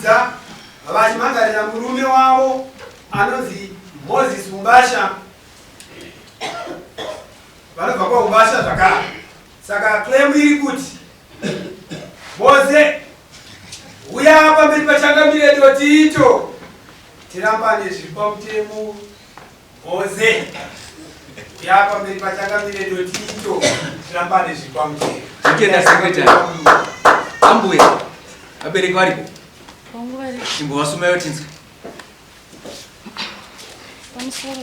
Kapfudza vachimangarira murume wavo anonzi Moses Umbasha vanobva kwaUmbasha zvakare. Saka claim iri kuti Mose uya pamberi pachangamire Dotito tirambane zviri pamutemo. Mose uya pamberi pachangamire Dotito tirambane zviri pamutemo. Totenda secretary. Ambuya vabereki varipo? Vangu varipo. Chimbovasumayo tinzwe. Pamusoro.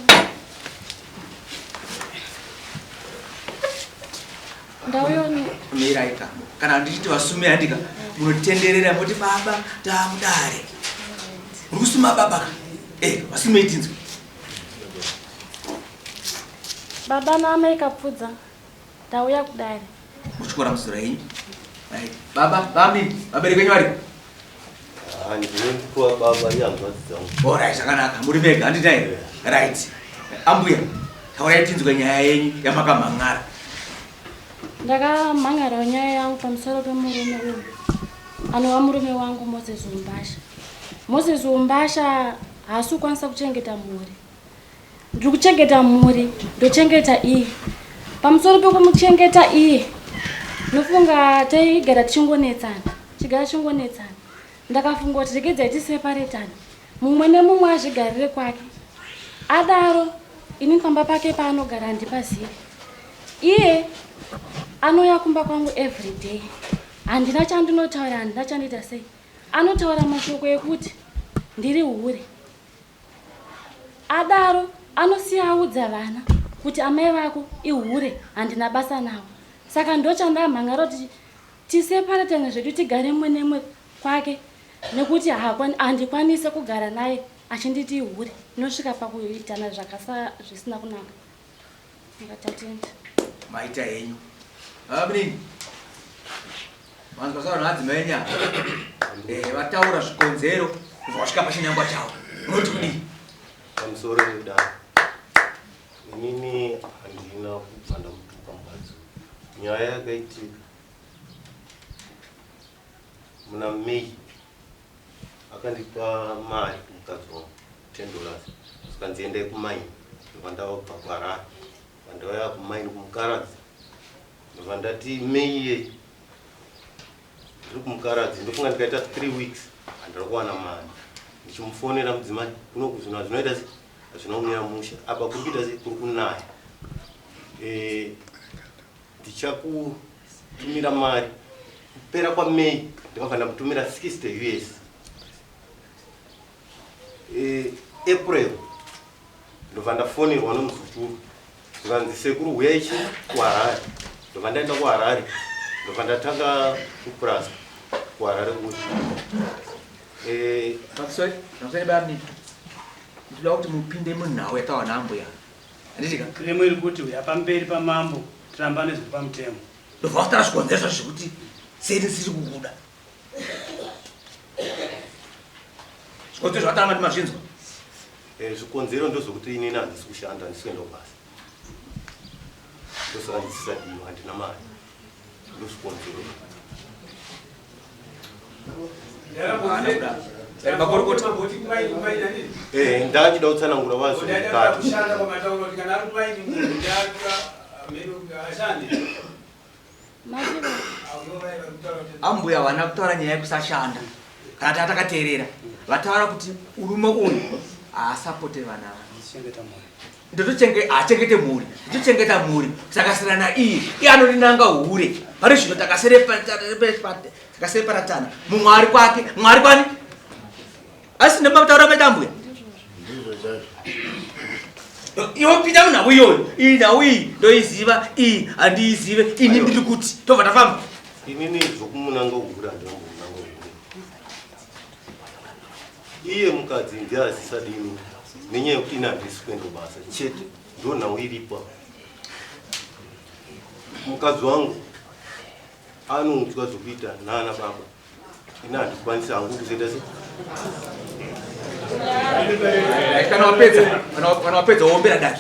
Ndauyo mirai ka kana ndichiti vasume handika munotenderera moti baba taamudare muri kusuma baba ka eh vasume itinzwe Baba naamai Kapfudza ndauya kudare. Muchikora musoro yenyu. Right. Baba, bami, vabereki venyu varipo? Ah, ndinokuwa baba ihanzvadzi dzangu. Alright, zvakanaka. Muri mega handiti here? Right. Ambuya, taurai tinzwe nyaya yenyu yamakamhan'ara. Ndakamhan'arawo nyaya yangu pamusoro pemurume uyu anova murume wangu Moses Umbasha. Moses Umbasha haasi kukwanisa kuchengeta mhuri. Ndiri kuchengeta mhuri, ndochengeta iye. Pamusoro pekumuchengeta iye, ndofunga taigara tichingonetsana, tichigara tichingonetsana. Ndakafunga kuti regedzai tiseparetane, mumwe nemumwe azvigarire kwake. Adaro, ini pamba pake paanogara handipazive. Iye anouya kumba kwangu everyday, handina chandinotaura, handina chandoita sei. Anotaura mashoko ekuti ndiri hure. Adaro anosiya audza vana kuti amai vako ihure handina basa navo. Saka ndochandamhan'ara kuti tiseparatane zvedu tigare mumwe nemwe kwake nekuti handikwanise kugara naye achinditi ihure inosvika pakuitana zvakasa zvisina kunaka. Ndingatatenda. Maita henyu. Baba munini. Vanzwa savanhu vadzimai enyu ava. Eh, vataura zvikonzero kubva vasvika pachinyangwa chavo. Unoti kudii? Pamusoro pedare. Inini handina kubva ndamutuka mukadzi uyu. Nyaya yakaitika muna May akandipa mari mukadzi wangu 10 dollars zvikanzi endai kumaini ndobva ndabva kuharare ndauya kumaini kumukaradzi ndobva ndati May iyei ndiri kumukaradzi ndofunga ndikaita 3 weeks handina kuwana mari ndichimufonera mudzimai kunoku zvinhu hazvinoita se hazvina kumira mushe apa kuri kuita se kuri kunaya eh, ndichakutumira mari kupera kwamay ndikabva ndamutumira 60 us eh, april ndobva ndafonerwa nomuzukuru zvikanzi sekuru huyai chi kuharare ndobva ndaenda kuharare ndobva ndatanga kupuraza kuharare kuti eh, ndinoda kuti mupinde munhau yatawa naambuya handitika Claim iri kuti uya pamberi pamambo tirambane zviri pamutemo. Ndobva vatara zvikonzero zvekuti sei ndisiri kukuda. Zvikonzero zvatara mati mazvinzwa? Eh, zvikonzero ndozvokuti inini handisi kushanda, handisi kuenda kubasa. Ndosaka ndisisadiwa, handina mari. Ndozvikonzero. Eh, ndachida kutsanangura wazo mukati. Ambuya vana kutaura nyaya yekusashanda kana taa takateerera vataura kuti urume uyu haasapote vana haachengete mhuri ndotochengeta mhuri takasirana iye iye anorinanga hure pari zvino takaseparatana mumwe ari kwake mumwe ari kwani asi nemataura maita ambuya iwe pinda munhau iyoyo iyi nhau iyi ndoiziva iyi handiizive ini ndiri kuti tobva tafamba inini zvokumunanga hure handinambomunanga hure iye mukadzi ndiye asisadini nenyaya yekuti ini handisi kuenda kubasa chete ndo nhau iripo mukadzi wangu anonzwa zvokuita nana baba ini handikwanisi hangu kuzoita se kana wapedza kana wapedza wombera dai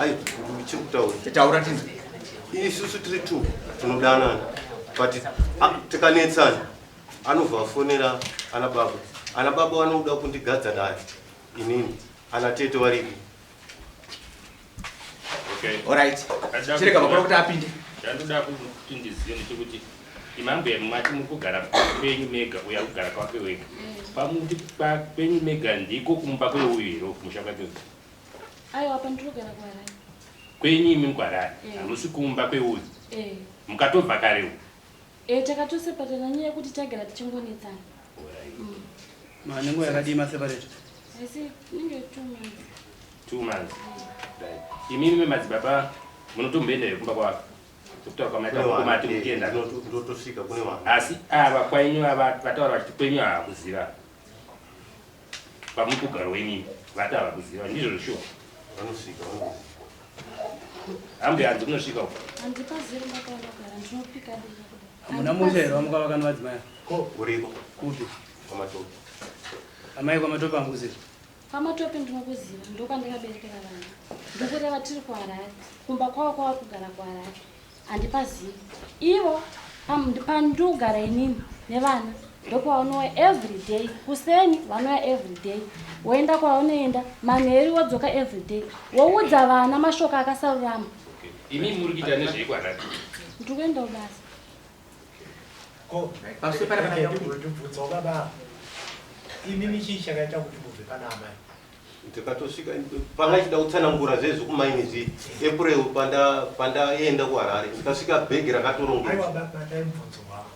ayo chiri kutaura taura tinzwe isusu tiri two tinodanana but ah, tikanetsana anobva afonera ana baba. Ana baba vanoda kundigadza dare inini, ana tete varipo. Okay. Alright. Chirega makuru kuti apinde. Chandoda kuti ndizive ndechekuti imambuya mati muri kugara kwenyu mega uya kugara kwake wega. Pamuti kwenyu mega ndiko kumba kweuyu here kumusha kwake uyu? Aiwa, apa ndiri kugara kuHarare. Kwenyu imi kuHarare. Eh. Hamusi kumba kweuyu. Eh. Mukatobva kare uku. Eh, takatoseparana nyaya yekuti tagara tichingonetsana. Mane nguva yakadii maseparate? Asi inenge 2 months. 2 months. Right. Imimi madzibaba munotomboenda here kumba kwavo? Sekutaura kwamaita Kune vanhu, kumati eh, mukuenda. Ndotosvika kune vanhu. Asi ava kwenyu ava vataura vachiti kwenyu havakuziva. Pamuri kugara wenyu vati havakuziva ndizvo sure. Vanosvika, vanoziva. Hambe hanzi kunosvika uko. Handipazivi kumba kwavanogara, ndinopika dika kudai. Hamuna musha here wamukavaka nevadzimai? Ko uriko. Kupi? Kwamatope. Amai, kwaMatope hamukuzivi? KwaMatope ndinokuziva, ndokwandakaberekera vana. Ndikureva tiri kuHarare, kumba kwavo kwava kugara kuHarare handipazivi. Ivo pandinogara inini nevana ndokwavanouya every day. Kuseni vanouya every day, woenda kwaunoenda, manheru wodzoka everyday, woudza vana mashoko akasarurama. Okay. Imi muri kuita nezvei kuHarare? Ndiri kuenda kubasa. Ko, Pamusoro pane pana ndibvunzawo baba, imimi chii chakaita kuti mubve pana amai? Ndikatosvika panga chida kutsanangura zvezvekumaini zvi April pandaenda kuHarare ndikasvika bhegi Aiwa rakatorongedzwa. baba, dai mubvunzo wako.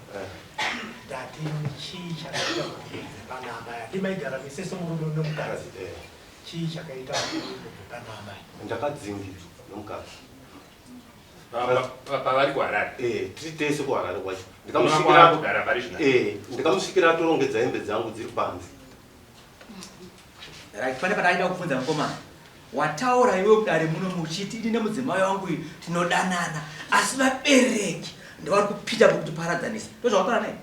Ndati chii chakaita kuti mubve pana amai? Handimaigara mese semurume nemukadzi? Chii chakaita kuti mubve pana amai? Ndakadzingidzwa nomukadzi. Pavari kuHarare? Eh, tiri tese kuHarare kwacho. Ndikamusvikira kugara pari zvino. Eh, ndikamusvikira atorongedza hembe dzangu dziri panze. Right, pane pandaida kubvunza mukomana. Wataura iwe kudare muno muchiti ini nemudzimai wangu uyu tinodanana, asi vabereki ndovari kupinda pokutiparadzanisa. Ndozvawataura naye?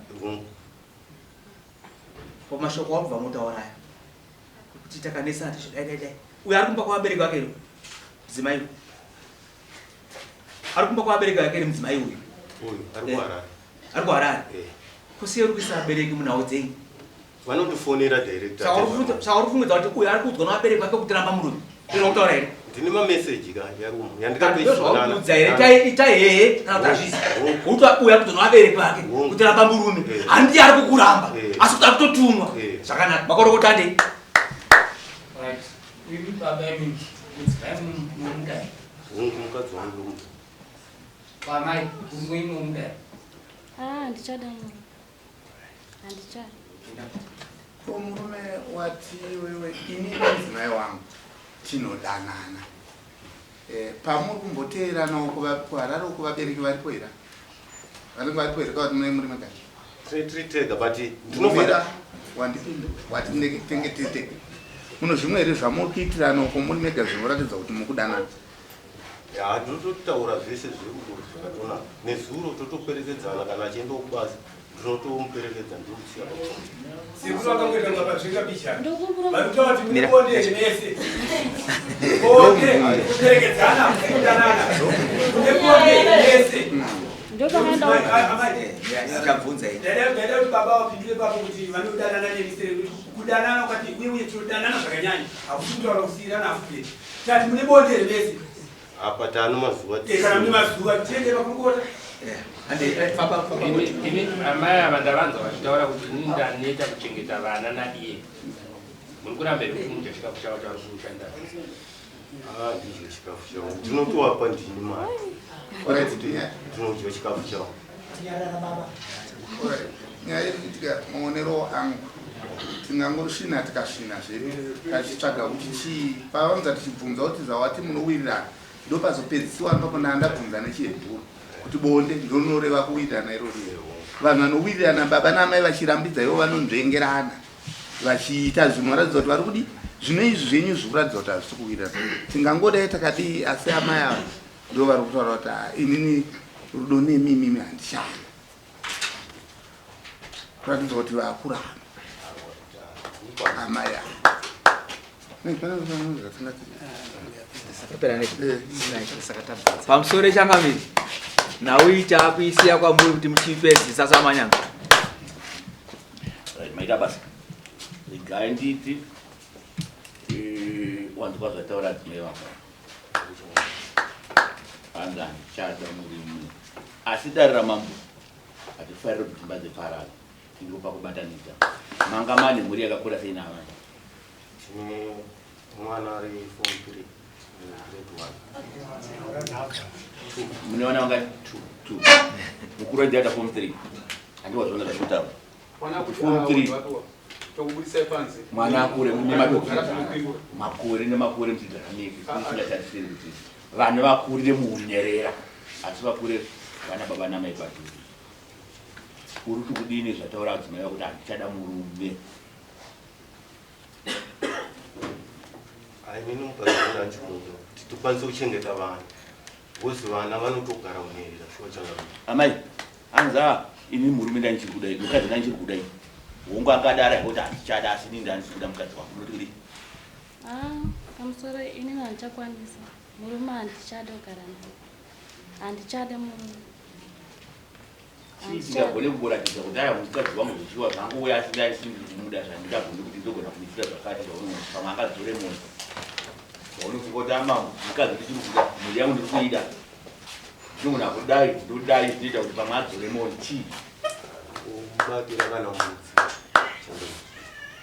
Pamashoko wabva mutauraya kuti takanesana tichidai dai dai. Uyo ari kumba kwavabereki vake here mudzimai uyu? Ari kumba kwavabereki vake here mudzimai uyu? Uyu ari kuHarare. Ari kuHarare. Eh. Kusiye uri kuisa vabereki munhau dzenyu? Vanotifonera direct. Saka uri kufungidza kuti uyu ari kuudzwa navabereki vake kuti ramba murume? Ndozvakutaura here? Ndine mameseji ka yarumu. Ndozvakuudza here? Itai hehe kana kuti hazvisi. Kuti uyu ari kuudzwa navabereki vake kuti ramba murume, handiye ari kukuramba, asi kuti ari kutotumwa. Zvakanaka, makorokota andei. Right. Imi baba imi, mudzimai mumudai? Hungu, mukadzi wangu ndomuda. Vamai, mumwe mumudai? Ah, handichada murume, handichada. Ko murume wati wewe ini nemudzimai wangu tinodanana. Pamuri kumboteeranawo kuHarare uko, vabereki varipo here? Vanenge varipo here kavati mune muri mega? Tiri tega, but Ndinofara ndinofara. Wandipinda wati tenge tiri tega. Muno zvimwe here zvamuri kuitirana uko muri mega zvinoratidza kuti muri kudanana? Ya, ndinototaura zvese zverudo zvakatonaka. Nezuro totoperekedzana, kana achiendawo kubasa ndinotomuperekedza, ndinomusiya pakombi. Sekuru vakangoita kunga pazvika picha. Ndokumbura. Vari kutaura kuti mune bonde mese, bonde kuperekedzana, kudanana, mune bonde mese. Ndopakaenda. Ndichabvunza ini. Ndaida kuti baba vapindure papo kuti vanodanana nemisere kudanana kwati uye uye tinodanana zvakanyanya, hakusi kutaura kusiyirana afuperi. Tati mune bonde here mese? Apa tano mazuva. Eh, kana mune mazuva tiende pakurukota. Imi amai ava ndavanzwa vachitaura kuti ini ndaneta kuchengeta vana naiye. Muri kuramba here kuti mudya chikafu chavo chavari kushanda? Ah, ndidye chikafu chavo, ndinotovapa ndini mari. Alright, kuti ndinodya chikafu chavo. Alright. Nyaya iri kuitika, maonero angu, tingangosvina tikasvina zvedu tachitsvaga kuti chii. Pavanza tichibvunza kuti zvawati munowirirana, ndopazopedzisiwa ipapo ndandabvunza nechihebhuru kuti bonde ndorinoreva kuwirirana irori. Vanhu vanowirirana, baba naamai vachirambidza, ivo vanonzvengerana vachiita zvinoratidza kuti vari kudi. Zvino izvi zvenyu zviri kuratidza kuti hazvisi kuwirirana. Tingangodai takadii, asi amai ava ndo vari kutaura kuti, "Ah, inini rudo nemi imimi handichana," kuratidza kuti vakuramba amai ava. Nei, pane zvatingati. Pamusoro changamiri, nhau iyi taakuisiya kwamuri kuti muchipedzisa samanyanga. Right, maita basa. Regai nditi eh, wanzwa zvataura adzimai vako. Hanzi handichada murume. Asi dare ramambo hatifariri kuti dzimba dziparare. Ndipo pakubatanidza. Manga mane mhuri yakakura sei naamai? Tine mwana ari form 3 grade 1. Mune vana vangani? 2. Mukuru aita form 3. Handiwazviona zvandikutaura. Form 3. Mwana akure mune makore nemakore muchigara mese tisingatarisiri kuti vana vakurire muhunyerera asi vakure vana baba namai padhuze. Uri kuti kudini zvataura adzimai vakuti handichada murume. Inini mukadzi wangu handimuda kuti tikwanise kuchengeta vana because vana vanotogara unherera shuwa changamire. Amai hanzi ah ini murume ndandichiri kudai mukadzi ndandichiri kudai hongu akadara kuti handichada asi inini ndandisi kuda mukadzi wangu unoti kudii? Ah, pamusoro inini handichakwanisa murume handichada kugara naye handichada murume. Chii chingagone kungoratidza kuti aya mukadzi wangu zvichiwa zvangouya asi ndaisindi kumuda zvandingagoni kuti ndogona kumuitira zvakati zvaunoona pamwe angadzore moyo zvaunofunga kuti ama mukadzi ndichiri kuda mhuri yangu ndiri kuida ndinogona kudai ndodai zvinoita kuti pamwe adzore moyo chii Kubatira kana mbudzi.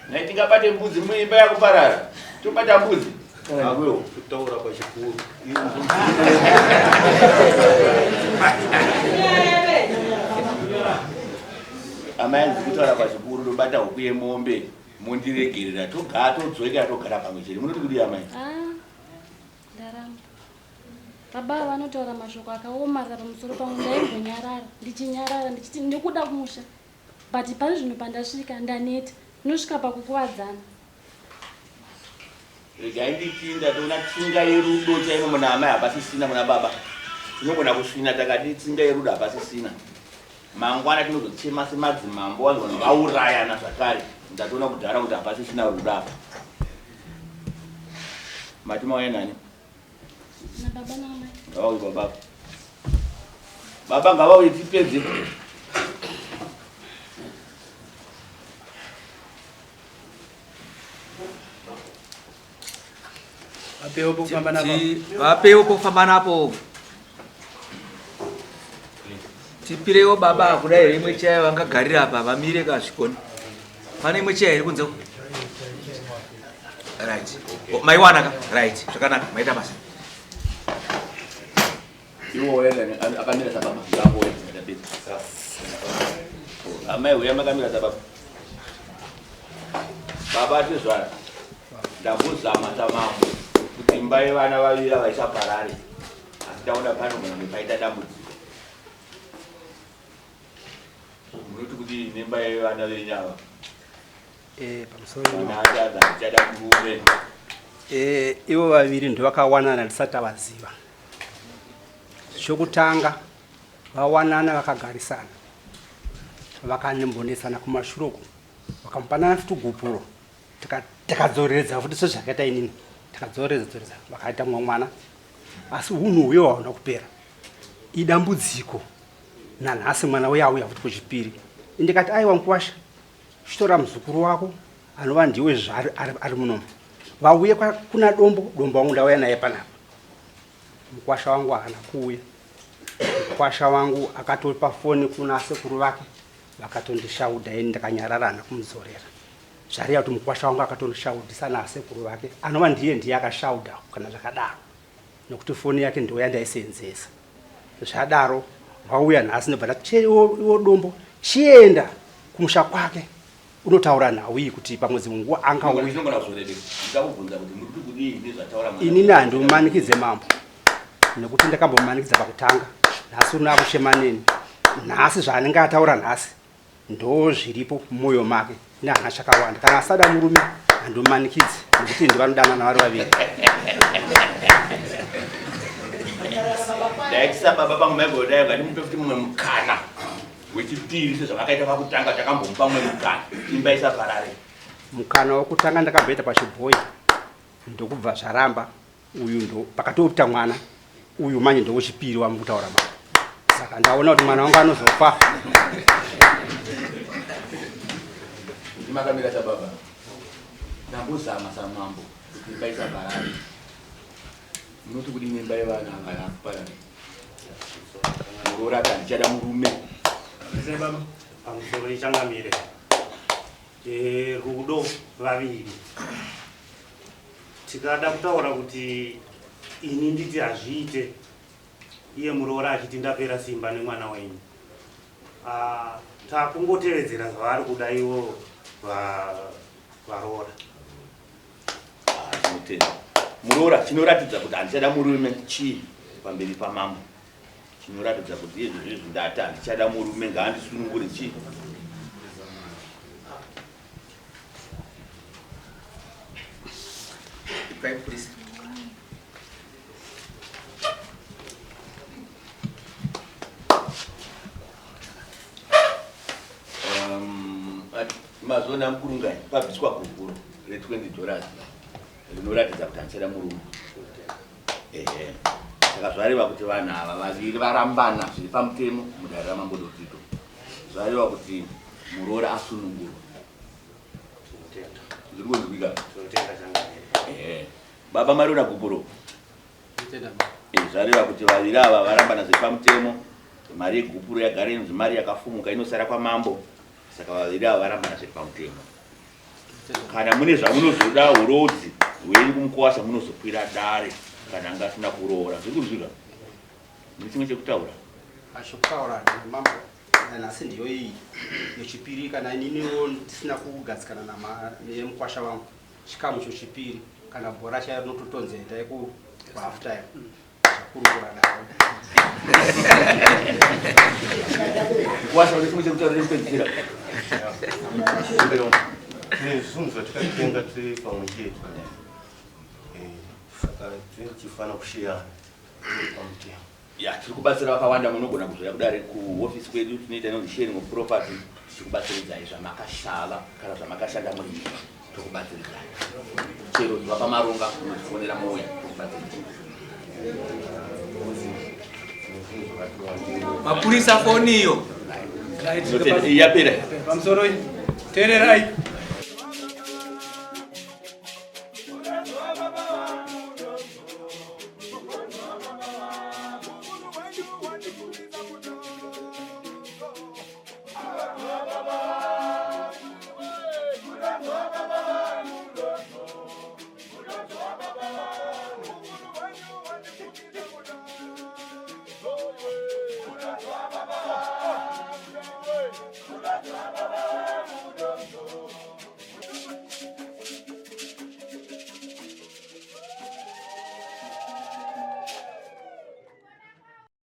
Nhai tingabate mbudzi muimba yakuparara tobata mbudzi kana ndiwewo Kutaura pachikuru. Amai hanzi kutaura pachikuru ndobata huku yemombe mondiregerera togaa todzokera togara pamwe chete munoti kudii amai? Ah, ndaramba. Baba ava vanotaura mashoko akaomarara pamusoro pangu ndaimbonyarara ndichinyarara ndichiti ndikuda kumusha but pari zvino pandasvika ndaneta tinosvika pakukuvadzana. Regai nditi ndatoona tsinga yerudo chaimo muna amai hapasisina muna baba. Tinogona kusvina takati tsinga yerudo hapasisina. Mangwana tinozochema semadzimambo vanhu vanhu vaurayana zvakare. Ndatoona kudhara kuti hapasisina rudo apa. Mati mauya nani? Nababa naamai. Ngavauye baba. Baba ngavauye tipedze. Vapewo pokufamba napo. Vapewo pokufamba napo. Tipirewo baba kuda here imwe chaya vangagarira apa vamire kazvikoni. Pane imwe chaya here kunze? Right. Oh, maiwana ka? Right. Zvakanaka. Maita basa. Iwo wega akamira sababa. Ngango wega ndapedza. Amai uya makamira sababa. Baba tezvara. Ndambozama samambo kuti imba yevana vaviri ava isaparare. Asi ndaona panogona kunge paita dambudziko. Munoti kudii nemba yevana venyu ava? Eh, pamusoro Mwana achaza achada murume. Eh, ivo vaviri ndovakawanana ndisati tavaziva. Chokutanga vawanana vakagarisana vakanimbonetsana kumashure uku vakamupanana futi gupuro takadzoreredza futi sezvakaita inini takadzoreredza dzoreredza vakaita mumwe mwana asi hunhu huye hwauna kupera idambudziko nanhasi mwana uye auya futi kwechipiri indikati aiwa mukuwasha chitora muzukuru wako anova ndiwe zvaari ari munomu vauye kuna dombo dombo wangu ndauya naye panapa mukwasha wangu haana kuuya mukwasha wangu akatopa foni kuna sekuru vake vakatondishaudha ini ndakanyarara hana kumudzorera zvareva kuti mukwasha wangu akatondishaudhisa naasekuru vake anova ndiye ndiye akashaudha kana zvakadaro nokuti foni yake ndiyo yandaiseenzesa zvadaro vauya nhasi ndobva ndati iwo dombo chienda kumusha kwake unotaura nhau iyi kuti pamwe dzimwe nguva angauya inini handimumanikidze mambo nekuti ndakambomumanikidza pakutanga nhasi uno akuchema neni nhasi zvaanenge ataura nhasi ndozviripo mumwoyo make nehana chakawanda kana asada murume handimumanikidzi nekuti ndivanodanana vari vaviri ndaitisa baba pangu maigodai ngandimupe futi mumwe mukana wechipiri sezvavakaita pakutanga takambomupa mumwe mukana imba isaparare mukana wekutanga ndakamboita pachibhoyi ndokubva zvaramba uyu ndo pakatoita mwana uyu manje ndowechipiri wamukutaura manje saka ndaona kuti mwana wangu anozofa makamira sababa. Ndambozama samambo kuti imba isaparare. Munoti kudini imba yevana ava yakuparara? Muroora ati handichada murume. Baba, pamusoro ichangamire. Eh, rudo vaviri. Tikada kutaura kuti ini nditi hazviite iye muroora achiti ndapera simba nemwana wenyu. Ah, takungotevedzera zvavari kuda ivo varoora. Ah, tinotenda. Muroora chinoratidza kuti handichada murume chii pamberi pamambo. Chinoratidza kuti izvi zvizvi ndati handichada murume ngaandisunungure chii. Ipai purisa. Um, mazona mukurungai pabviswa gupuro re20 dollars rinoratidza kuti handichada murume ehe saka zvareva kuti vanhu ava vaviri varambana zviri pamutemo mudare ramambo Dotito zvareva kuti muroora asunungurwa zviri kunzwika ehe baba mariona gupuro Eh, zvareva kuti vaviri ava varambana zviri pamutemo mari yegupuro yagara inonzi mari yakafumuka inosara kwamambo saka vaviri ava varambana zviri pamutemo kana mune zvamunozoda urodzi hwenyu kumukwasha munozokwira dare kana anga asina kuroora zviri kunzwika mune chimwe chekutaura Achokutaura mambo nhasi ndiyo iyi yechipiri kana ininiwo ndisina kugadzikana nemukwasha wangu chikamu chochipiri kana bhora chairo rinototonzi endai ku half time zvakurukura navo Mukwasha une chimwe chekutaura chekupedzisira Tine zvinhu zvatakatenga tiri pamwe chete eh, saka tichifanira kushiyana pamutemo ya tiri kubatsira vakawanda munogona kuzouya kudare kuhofisi kwedu tinoita inonzi sharing of property tichikubatsiridzai zvamakashava kana zvamakashanda muri nyika tokubatsiridzai chero zuva pamaronga munotifonera mouya tokubatsiridzai Mapurisa foni iyo. Yapera. Pamusoro teererai.